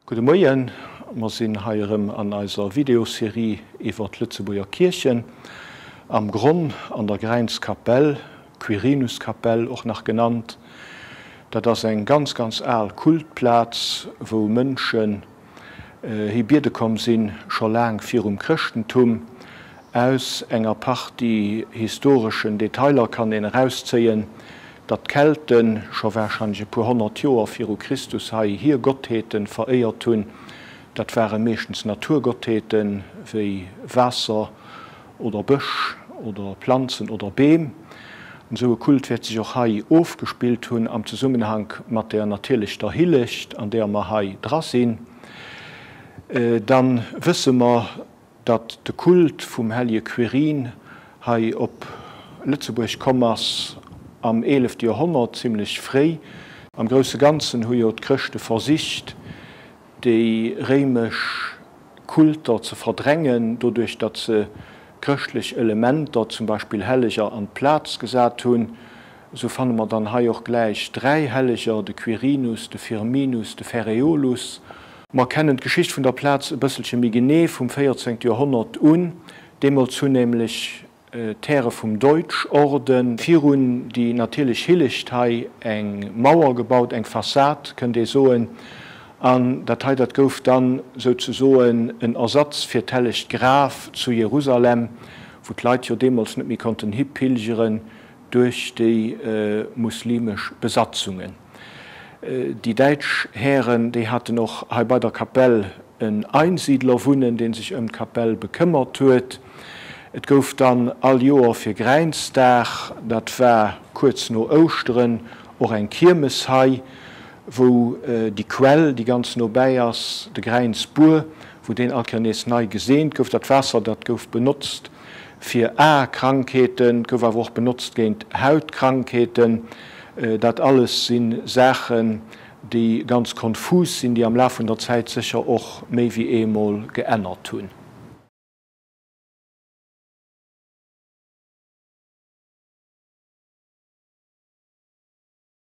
Gudde Moien, mer sinn hei erëm an eiser Videoserie iwwer d'Lëtzebuerger Kierchen. Am Gronn an der Gräinskapell, Quirinuskapell och nach genannt. Dat ass eng ganz, ganz al Kultplaz, wou Mënschen hi biede komm sinn, scho laang virum Chrëschtentum. Aus enger Partie historeschen Detailer kann een erauszéien, datt d'Kelten scho warscheinlech e puer honnert Joer viru Christus hei hir Gottheeten veréiert hunn. Dat ware meeschtens Naturgottheeten, wéi Waasser oder Bësch oder Planzen oder Beem. An esou e Kult wäert sech och hei ofgespillt hunn am Zesummenhank mat der natierlechter Hillecht, an deeër mer hei dra sinn. Dann wësse mer, datt de Kult vum hellje Quirin hei op Lëtzebuerg komm ass am eelefte Joerhonnert, zimlech fréi. Am grousse Ganzen hu jo d'Chrëschte versicht, déi réimesch Kulter ze verdrängen, doduerch datt se chrëschtlech Elementer, zum Beispill Helleger, an d'Plaz gesat hunn. Esou fanne mer dann hei och gläich 3 Helleger, de Quirinus, de Firminus, de Ferreolus. Mer kennen d'Geschicht vun der Plaz e bësselche méi genee vum 14. Joerhonnert un. Deemools hunn nämlech d'Häre vum Deutschorden virun déi natierlech Hillecht hei eng Mauer gebaut, eng Fassad kënnt ee soen. An dat hei, dat gouf dann souzesoen en Ersatz fir d'hellegt Graf zu Jerusalem, wou d'Leit jo deemools net méi konnten hipilgeren duerch déi muslimesch Besatzungen. Déi däitsch Hären, déi haten och hei bei der Kapell en Einsiedler wunnen, dee sech ëm d'Kapell bekëmmert huet. Et gouf dann all Joer fir Gräinsdag, dat war kuerz no Ouschteren, och eng Kiermes hei, wou déi Quell, déi ganz no bäi ass, de Gräinsbuer, wou deen all Kéier nees nei geseent gouf. Dat Waasser, dat gouf benotzt fir Aekrankheeten, gouf awer och benotzt géint Hautkrankheeten. Dat alles si Saachen, déi ganz konfus sinn, déi am Laf vun der Zäit sécher och méi wéi eemol geännert hunn.